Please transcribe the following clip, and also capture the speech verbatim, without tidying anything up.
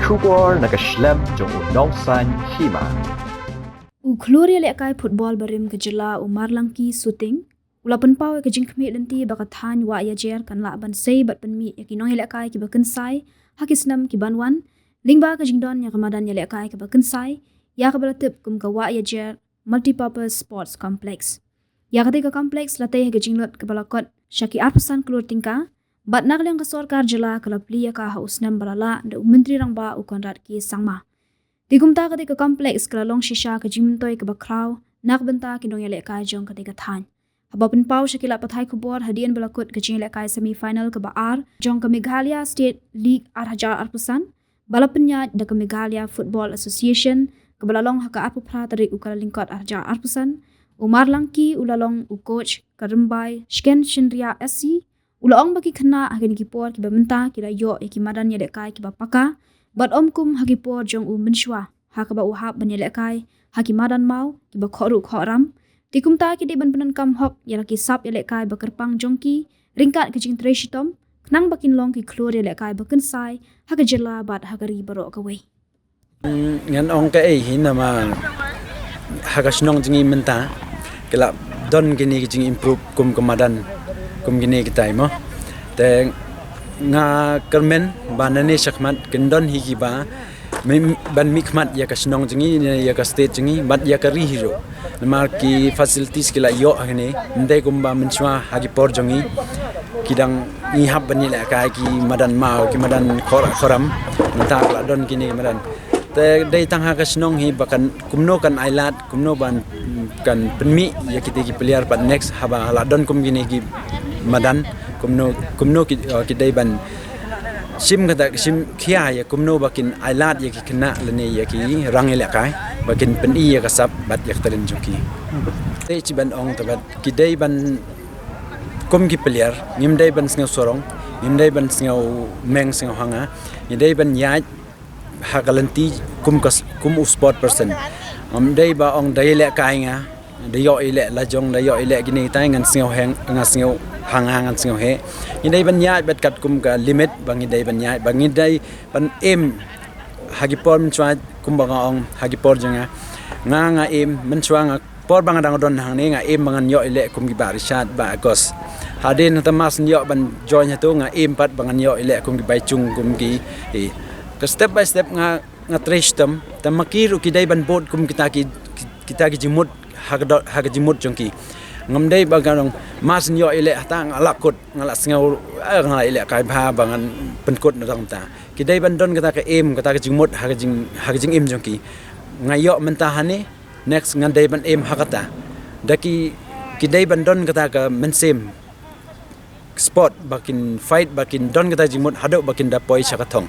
Khubor na ka shlem jong u Nongsaiñ Hima. U khlur ïalehkai football barim ka jylla u Marlangki Suting u la pynpaw ïa ka jingkhmih lynti ba ka thaiñ Wah Ïajer kan lah ban sei bad pynmih ïa ki nongïalehkai kiba kynsai ha ki snem ki ban wan, lyngba ka jingdon ïa ka madan ïalehkai kaba kynsai, ïa kaba la tip kum ka Wah Ïajer Multipurpose Sports Complex. Ïa katei ka complex la tei ha ka jinglut kaba la kot sha ki arphew san klur tyngka, bad na ka liang ka sorkar jylla ka la plie ïa ka ha u snem ba la lah da u Myntri Rangbah u Conrad K Sangma. Te kumta katei ka complex ka la long shisha ka jingmyntoi kaba khraw na ka bynta ki nongïalehkai jong katei ka thaiñ. Haba pynpaw sha ki lad pathai khubor hadien ba la kut ka jingïalehkai semi final kaba ar jong ka Meghalaya State League ar hajar arphew san, ba la pynïaid da ka Meghalaya Football Association, kaba la long ha ka arphew phra tarik u Kyllalyngkot ar hajar arphew san, u Marlangki u la long u coach ka Rymbai Shken Shynriah S C, u la ong ba ki khynnah ha kine ki por kiba mynta ki la ïoh ïa ki madan ïalehkai kiba paka, bad ym kum ha ki por jong u mynshuwa, ha kaba u hap ban ïalehkai ha ki madan maw kiba khohruh khohram. Te kumta ki dei ban pyndonkam hok ïa la ki sap ïalehkai ba kyrpang jong ki, ryngkat ka jingtrei shitom, khnang ba kin long ki khlur ïalehkai ba kynsai ha ka jylla bad ha ka ri baroh kawei. Mm, ngan ong kaei hi namar ha ka shnong jong ngi mynta ki la don kine ki jingimprove kum ka madan, kum kine kitai mo. Te nga kyrmen ba nangne shakhmat kin don hi kiba mih, ban mihkhmat ïa ka shnong jong ngi ne ïa ka state jong ngi bad ïa ka ri hi ruh. Namar ki facilities ki la ïoh ha kine, ym dei kumba mynshuwa ha ki por jong ngi ki dang ngi hap ban ïalehkai ki madan maw, ki madan khor-, khoram. Mynta ka la don kine ki madan. Te dei tang ha ka shnong hi ba kan kumno kan ailad, kumno ban kan pynmih ïa kitei ki player pat next haba la don kum kine ki madan, kumno, kumno ki, eh, ki dei ban shim kata, shim khia ïa kumno ba kin ailad ïa ki khynnah lane ïa ki rang ïalehkai ba kin pyni ïa ka sap bad ïa ka talent jong ki. Te shi ban ong te bad ki dei ban kum ki player, ngim dei ban sngew sorong, ngim dei ban sngew meng sngew hanga, ngi dei ban ïaid ha ka lynti kum ka s-, kum u sport person. Ngam dei ba ong da ïalehkai nga, da ïoh ïaleh lajong, da ïoh ïaleh kine kitai ngan sngew heng, ngan sngew hanga, ngan sngew heh. Ngi dei ban ïaid bad katkum ka limit ba ngi dei ban ïaid, ba ngi dei ban aim ha ki por mynshuwa kumba nga ong ha ki por jong nga. Nga, nga aim mynshuwa nga por ba nga dang don hangne nga aim ba ngan ïoh ïaleh kum ki Bah Richard, Bah Agos. Hadien hata mar shen ïoh ban join hato nga aim pat ba ngan ïoh ïaleh kum ki Bah Chung, kum ki, eh, ka step by step nga, nga trei shitom. Te ma ki ruh ki dei ban bud kum kita ki, ki, kita ki jingmut ha ka do-, ha ka jingmut jong ki. Ngam dei ba nga dang mar shen ïoh ïaleh hata nga la kut, nga la sngew, eh, nga la ïalehkai bha ba ngan pynkut na dang ta. Ki dei ban don kata ka aim, kata ka jingmut ha ka jing, ha ka jingim jong ki. Nga ïoh mynta hangne, next ngan dei ban aim ha kata. Da ki, ki dei ban don kata ka mynsiem sport ba kin fight, ba kin don kata jingmut haduh ba kin da poi sha ka thong.